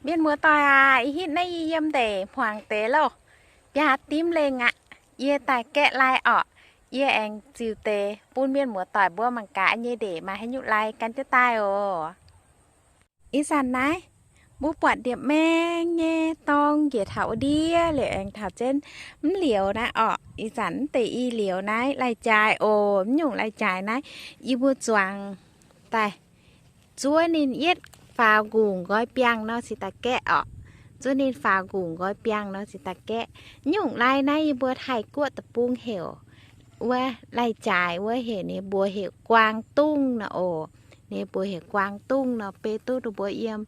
Mienh muoz-doic aac, ih hitv naaiv yie yiem ndeic hmuangx deix loh, biaa dimv lengh aqv. Yie daaih gaeqv lai orqc. Yie aengx ziux deix bun mienh muoz-doic mbuo mangc gaax nyei ndeic maaih haaix nyungc lai gan jienv daaih oc. Ih zanc naaiv mbuo buatc ndiepv maeng nyei dorng njiec taux wuov ndiev liuz aengx taux jienv mv liouz naaiv orqc. Ih zanc mv deix i liouz naaiv lai-jaaix oc. Mv nyungc lai-jaaix naaiv yie mbuo zuangx daaih zuov ninh yietv faaux nqungc nqoi biangh nor cingx daaih gaeqv orqc. Zuov ninh faaux nqungc nqoi biangh nor cingx daaih gaeqv. Mv nyungc lai naaiv yie mbuo Taiv-Guoqv deic-bung heuc wuov lai-jaaix wuov heuc ninh mbuo heuc guaang dungh nor oc. Ninh mbuo heuc guaang dungh nor, beiv duqv ninh mbuo yiem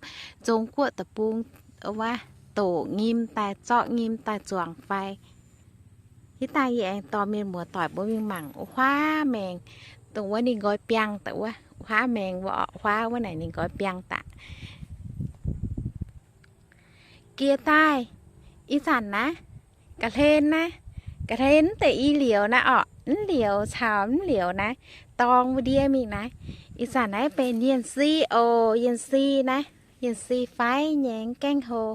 Zong-Guoqv deic-bung wuov doqc nyim daaih, zorqv nyim daaih zuangx fai. Hitv daaih yie aengx dorh mienh muoz-doic mbuo mingh mangc wuov huaav maengx, dongh wuov ninh nqoi biangh daaih wuov huaav maengx, wuov huaav wuov naaic ninh nqoi biangh daaih. Jiex daaih, ih zanc naaiv, ga'hlen naaiv, ga'hlen mv deix i liouz naaiv orqc, mv liouz caux mv liouz naaiv, dorng wuov ndiev mingh naaiv. Ih zanc naaiv benx yienh si oc, yienh si naaiv, yienh si fai nyei mv gaengh hlo.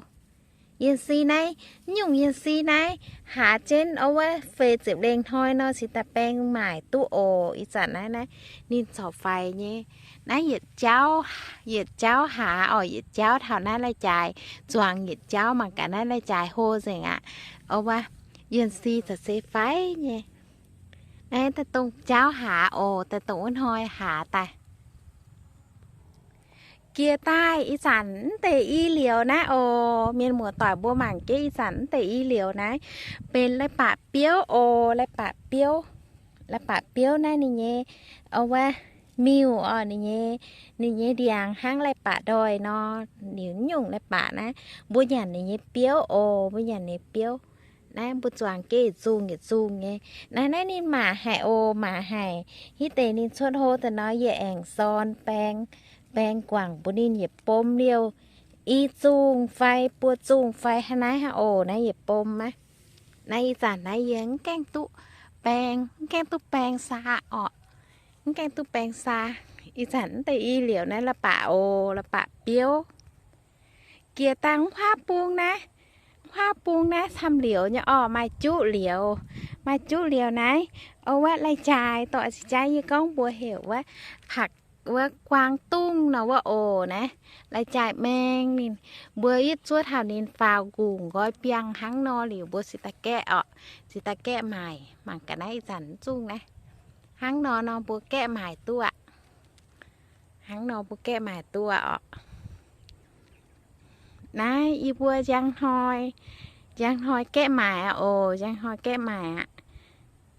Yienh si naaiv, mv nyungc yienh si naaiv, haaz jienv wuov feix ziepc lengh hnoi nor cingx daaih baeng maaic duqv oc. Ih zanc naaiv, naaiv ninh corc faix nyei. Naaiv yietc jauv, yietc jauv haaz orqc, yietc jauv taux naaiv lai-jaaix zuangx yietc jauv mangc gaax naaiv lai-jaaix hlo nzengc aqv. Wuov, yienh si za'gengh se faix nyei. Naaiv daaih dongh jauv haaz oc, daaih dongh wuov hnoi haaz daaih. Jiex daaih ih zanc mv deix i liouz naaiv oc. Mienh muoz-doic mbuo mangc jienv ih zanc mv deix i liouz naaiv, benx lai-baac biouv oc, lai-baac biouv. Lai-baac biouv naaiv ninh nyei, wuov, miuc orqc, ninh nyei, ninh nyei ndiangx hnangv lai-baac ndoih nor, liuz mv nyungc lai-baac naaiv mbuo nyanc ninh nyei biouv oc, mbuo nyanc ninh biouv. Naaiv mbuo zuangx jienv yietc zungh yietc zungh nyei. Naaiv, naaiv ninh maac haic oc, maac haic. Hitv deix ninh cuotv hlo daaih nor, yie aengx sorn baeng, baeng guangc mbuox ninh yietc bom liouh i zungh fai buo zungh fai hnangv naaiv hnangv oc. Naaiv yietc bom aqv. Naaiv ih zanc naaiv yie mv gaengh duqv baeng, mv gaengh duqv baeng saa orqc. Mv gaengh duqv baeng saa. Ih zanc mv deix i liouz naaiv lai-baac oc, lai-baac biouv. Jiex dangh mv huaav bung naaiv, mv huaav bung naaiv camv liouz nyei orqc, maaih juqv liouz, maaih juqv liouz naaiv. Wuov lai-jaaix dorh cing jaaix yie gorngv mbuo heuc wuov, wuov guaang dungv nor wuov oc naaiv. Lai-jaaix maeng ninh, mbuo yietv zuov taux ninh faaux nqungc nqoi biangh hnangv nor liuz mbuo cingx daaih gaeqv orqc, cingx daaih gaeqv maaic. Mangc gaax naaiv ih zanc mv zungh naaiv. Hnangv nor nor mbuo gaeqv maaic duqv aqv. Hnangv nor mbuo gaeqv maaic duqv orqc. Naaiv yie mbuo njang hnoi, njang hnoi gaeqv maaic aqv oc, njang hnoi gaeqv maaic aqv.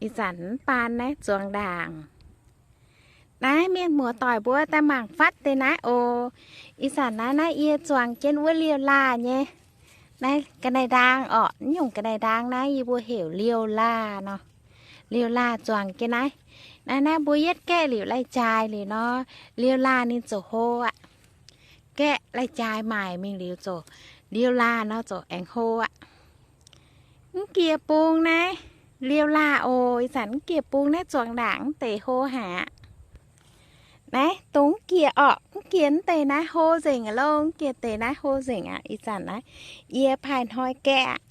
Ih zanc mv baan naaiv zuangx ndaangc. Naaiv mienh muoz-doic mbuo daaih mangc fatv deix naaiv oc. Ih zanc naaiv, naaiv yie zuangx jienv wuov liouh laah nyei. Naaiv ga'naaiv-ndaang orqc, mv nyungc ga'naaiv-ndaang naaiv yie mbuo heuc liouh laah nor. Liouh laah zuangx jienv naaiv. Naaiv, naaiv mbuo yietv gaeqv liuz lai-jaaix liuz nor, liouh laah ninh ziouc hlo aqv. Gaeqv lai-jaaix maaic mingh liuz ziouc liouh laah nor ziouc aengx hlo aqv. Mv jiex bung naaiv liouh laah oc. Ih zanc mv jiex bung naaiv zuangx ndaangc mv deix hlo haic aqv. Naaiv dongh mv jiex orqc, mv jiex mv deix naaiv hlo nzengc aqv loh, mv jiex deix naaiv hlo nzengc aqv. Ih zanc naaiv yie paaiv hnoi gaeqv aqv.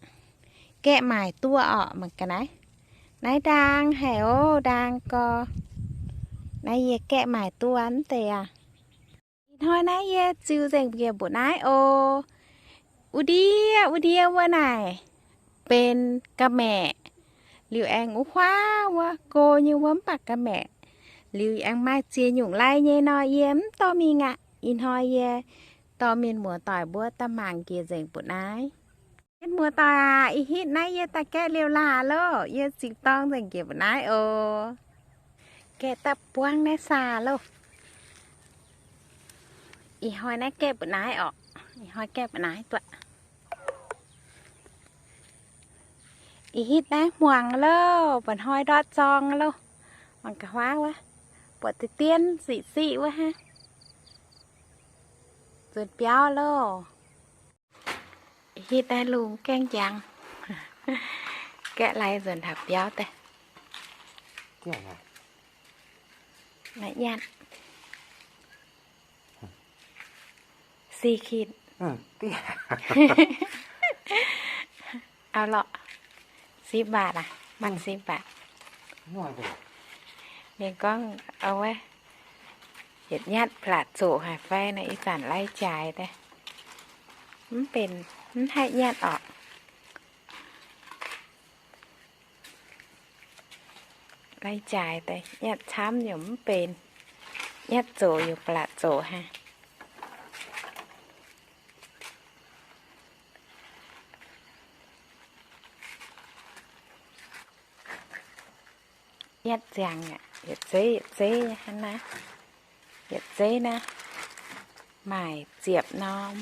Gaeqv maaic duqv orqc, mangc gaax naaiv. Naaiv ndaang haic oc, ndaang gorx. Naaiv yie gaeqv maaic duqv mv deix aqv. Ih hnoi naaiv yie ziux nzengc njiec mbu'naaiv oc. Wuov ndiev, wuov ndiev wuov naaic benx ga'maeqc. Liuz aengx wuov huaav wuov go nyei wuov mv baac ga'maeqc. Liuz aengx maaih ziex nyungc lai nyei nor, yie mv dorh mingh aqv. Ih hnoi yie dorh mienh muoz-doic mbuo daaih mangc njiec nzengc mbu'naaiv. Mienh muoz-doic aac, ih hitv naaiv yie daaih gaeqv liouh laah loh. Yie ziux dorng nzengc njiec mbu'naaiv oc. Gaeqv daaih buangv naaiv saa loh. Ih hnoi naaiv gaeqv mbu'naaiv orqc. Ih hnoi gaeqv mbu'naaiv duqv. Ih hitv naaiv hmuangx loh, mba'hnoi ndortv zorng loh. Mangc gaax huaav wuov, buatc deix-dien siqv-siqv wuov hnangv. Nzuonx biauv loh. Ih hitv naaiv lungh gaengh njang. Gaeqv lai nzuonx taux biauv daaih. Naaiv yatv. Siqv kitv. Au lorqc, sipv mbaatc aqv, mangc sipv mbaatc. Ninh gorngv wuov, yietc nyatv platc zoqc haic fai naaic, ih zanc lai-jaaix daaih mv benx, mv haih nyatv orqc. Lai-jaaix daaih nyatv camv yaac mv benx, nyatv zoqc yaac blatc zoqc haic. Nyatv ziangx aqv, yietc zeiv yietc zeiv hnangv naaiv. Yietc zeiv naaiv maaih ziepc norm.